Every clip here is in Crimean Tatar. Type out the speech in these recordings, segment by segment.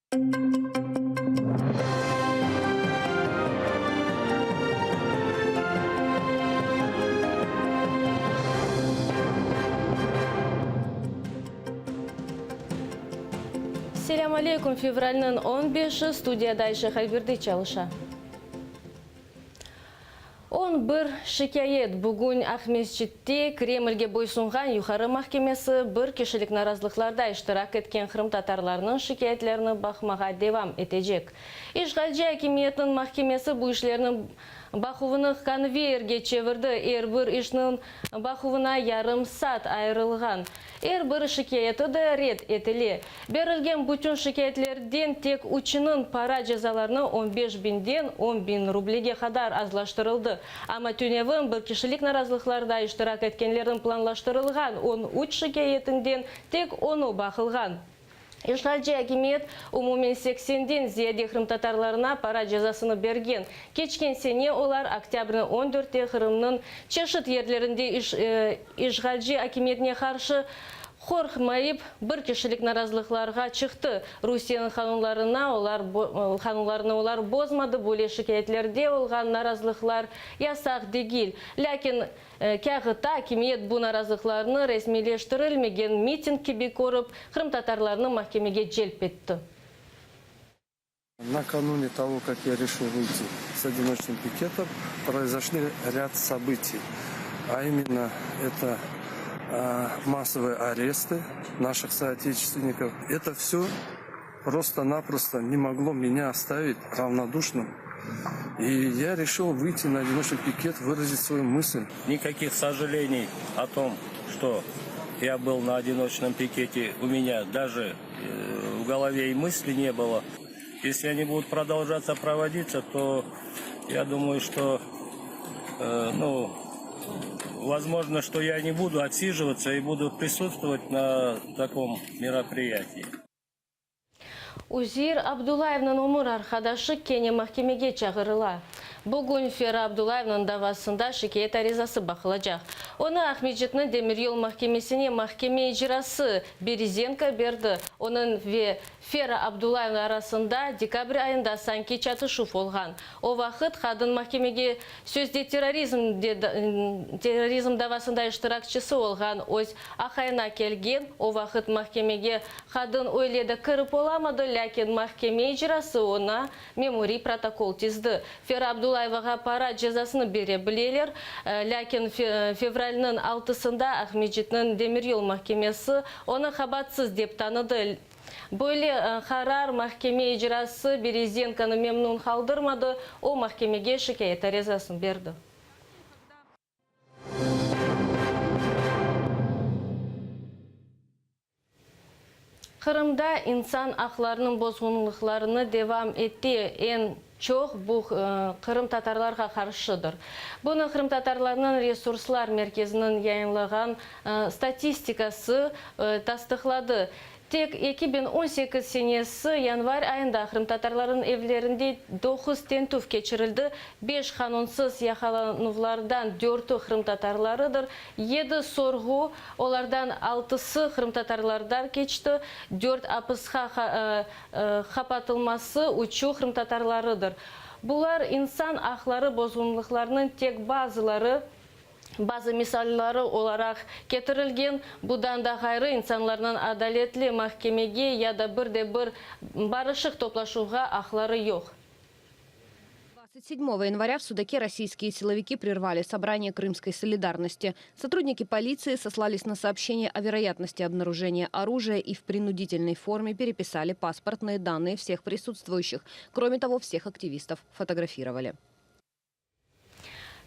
Selâm aleyküm, fevralniñ on beşi, studiyada Ayşe Halberdi çalışa. 11 şikâyet bugün Aqmescitte Kremlge boysunğan Yuqarı mahkemesi bir kişilik narazılıqlarda iştirak etken qırımtatarlarnıñ şikâyetlerini baqmağa devam etecek. İşğalci akimiyetniñ mahkemesi bu işlerniñ baquvını konveyerge çevirdi, er bir işniñ baquvına yarım saat ayırılğan. Er bir şikâyeti de red etile. Berilgen bütün şikâyetlerden tek üçüniñ para cezalarını on beş biñden on biñ rublege qadar azlaştırıldı. Amma tünevin bir kişilik narazılıqlarda iştirak etkenlerniñ planlaştırılğan on üç şikâyetinden tek onu baqılğan. İşğalci akimiyet umumen seksenden ziyade qırımtatarlarına para cezasını bergen. Keçken sene olar oktâbrniñ on dörtte Qırımnıñ çeşit yerlerinde işğalci akimiyetine qarşı qorqmayıp bir kişilik narazılıqlarğa çıqtı. Rusiyeniñ qanunlarına olar qanunlarını olar bozmadı, böyle şikâyetlerde olğan narazılıqlar yasaq degil. Lâkin Kâğıtta akimiyet bu narazılıqlarnı resmiyleştirilmegen miting kibi körip, qırımtatarlarnı mahkemege celp etti. Nakanune togo, kak ya reşil vıyti s odinoçnım piketom, proizoşli râd sobıtiy, a imenno eto massovıye arestı naşıh sooteçestvennikov. Eto vsö prosto-naprosto ne moglo menya ostavit ravnoduşnım, i ya reşil vıyti na odinoçnıy piket, vırazit svoyu mısl. Nikakih sojaleniy o tom, çto ya byl na odinoçnom pikete, u menya daje v golove i mısli ne bylo. Esli oni budut prodolžatsya provoditsya, to ya dumayu, çto, nu, vozmojno, çto ya ne budu otsijivatsya i budu prisutstvovat na takom meropriyatii. Uzeir Abdullayevniñ ömür arqadaşı kene mahkemege çağırıla. Bugün Fera Abdullayevniñ davasında şikâyet arizası baqılacaq. Onı Aqmescitniñ demiryol mahkemesine mahkeme icrası Berezenko berdi. Onıñ ve Fera Abdullayevniñ arasında dekabr ayında sanki çatışuv olğan. O vaqıt qadın mahkemege sözde terrorizm terrorizm davasında iştirakçisi olğan öz aqayına kelgen. O vaqıt mahkemege qadın öyle de kirip olamadı, lâkin mahkeme icrası oña memuriy protokol tizdi. Fera Abdullayevağa para cezasını bere bileler, lâkin fevralniñ altısında Aqmescitniñ demiryol mahkemesi onı qabaatsız dep tanıdı. Böyle qarar mahkeme icrası Berezenkonı memnun qaldırmadı, o mahkemege şikâyet arizasını berdi. Qırımda insan aqlarınıñ bozğunlıqlarını devam ete, eñ çoq bu qırımtatarlarğa qarşıdır. Bunı Qırımtatarlarnıñ resurslar merkeziniñ yayınlağan statistikası tasdıqladı. Tek 2018 senesi yanvar ayında qırımtatarlarnıñ evlerinde doquz tintüv keçirildi, beş qanunsız yaqalanuvlardan dörtü qırımtatarlarıdır, yedi sorğu, olardan altısı qırımtatarlardan keçti, dört apisqa qapatılması, üçü qırımtatarlarıdır. Bular insan aqları bozğunlıqlarınıñ tek bazıları. Bazı misalları olaraq ketirilgen, budan da ğayrı, insanlarnıñ adaletli mahkemege ya da bir de bir barışıq toplaşuvğa aqları yoq. 27 января в Судаке российские силовики прервали собрание Крымской солидарности. Сотрудники полиции сослались на сообщение о вероятности обнаружения оружия и в принудительной форме переписали паспортные данные всех присутствующих. Кроме того, всех активистов фотографировали.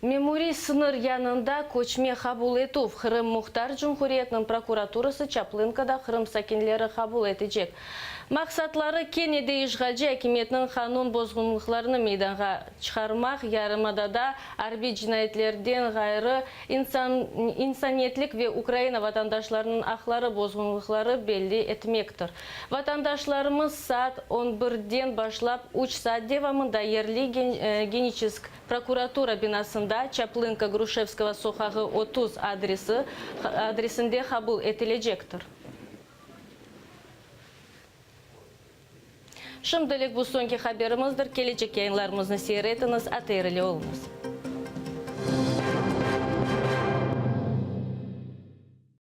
Memuriy sıñır yanında köçme qabul etüv, Qırım Muhtar Cumhuriyetiniñ prokuraturası Çaplınkada Qırım sakinleri qabul etecek. Maqsatları, kene de işğalci akimiyetniñ qanun bozğunlıqlarını meydanğa çıqarmaq, yarımadada arbiy cinayetlerden ğayrı insan, insaniyetlik ve Ukraina vatandaşlarınıñ aqları bozğunlıqları belli etmektir. Vatandaşlarımız saat on birden başlap üç saat devamında yerli Geniçesk prokuratura binasında, Çaplınka, Gruşevskogo soqağı, 30 adresi, adresinde qabul etilecektir. Şimdilik bu soñki haberimizdir. Kelecek yayınlarımıznı seyir etiñiz. ATR ile oluñız.